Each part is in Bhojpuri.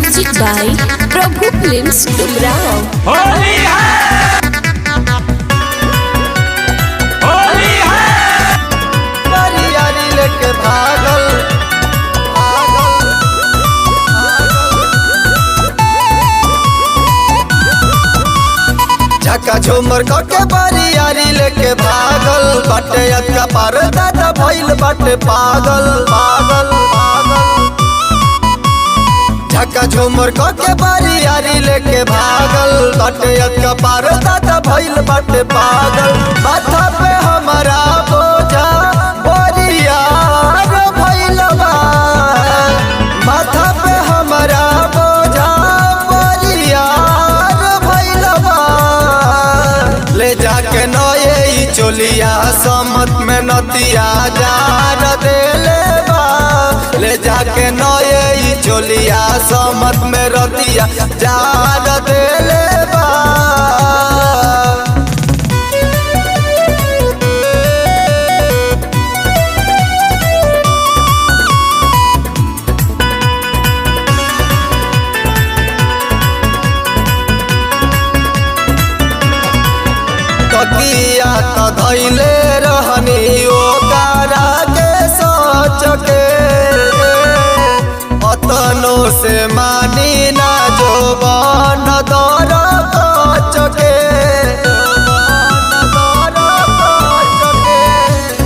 Music by Prabhu films Dumraon. Holi है, होली है। यारी लेके भागल भागल झका झूमर के बारी यारी लेके भागल बाटे अक्का पार दादा भइल बाटे पागल पागल पागल। झका झूमर के बारी यारी लेके भागल बाटे अक्का पार दादा भइल बाटे पागल। माथा पे हमारा बोझा बोरियार भइल बा, माथा पे हमारा बोझा बोरियार भइल बा। ले जाके नये ई चोलिया समत में नतिया जार देले बा। ले जाके नये ई चोलिया समत में रतिया जार देले बा। तकिया त धैले रहनी ओकरा के सोच के, अतनो से मानी ना जो बन दर कच के।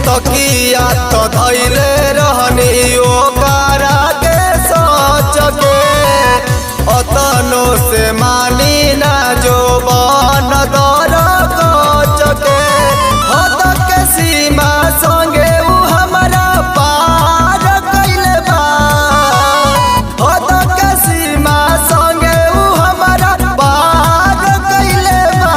तकिया त धैले रहनी ओकरा के सोच के, अतनो से मानी ना जो बन दर कच के। हद के सीमा संगे उ हमरा पार कइले बा, हद के सीमा संगे उ हमरा पार कइले बा।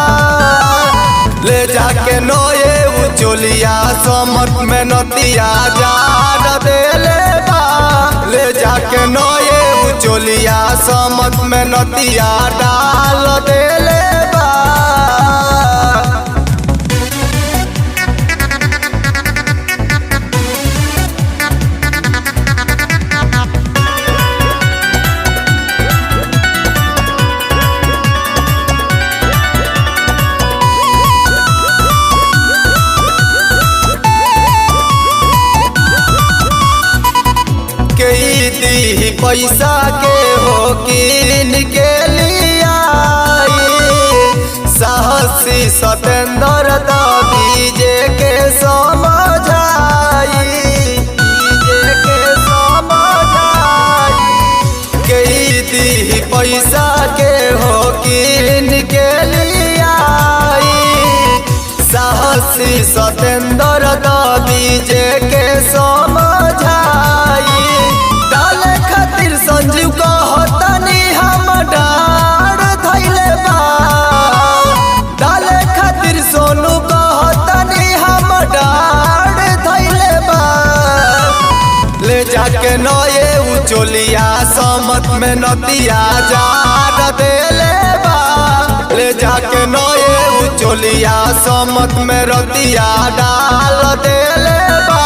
ले जाके नये उ चोलिया समत में नतिया जार देले बा। ले जाके नये उ चोलिया समत में नतिया डाल देले बा। के दी पैसा के हो कीन के लियाई, साहसी सतेंद्र दीजे के समझाई, डीजे के समझाई। के दी पैसा के हो कीन के लियाई, साहसी सतेंद्र दीजे के समझाई। डाले खातिर संजीव कहतनी हम डार धैले बा, डाले खातिर सोनू कहतनी हम डार धैले बा। ले जाके नये उ चोलिया समत में नतिया जार देले बा। ले जाके नये उ चोलिया समत में रतिया डाल देले बा।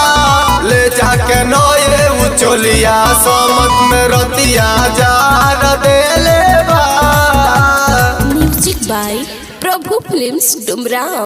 ले जाके नये उ चोलिया समत में रतिया जार देले बा। Music by Prabhu films Dumraon.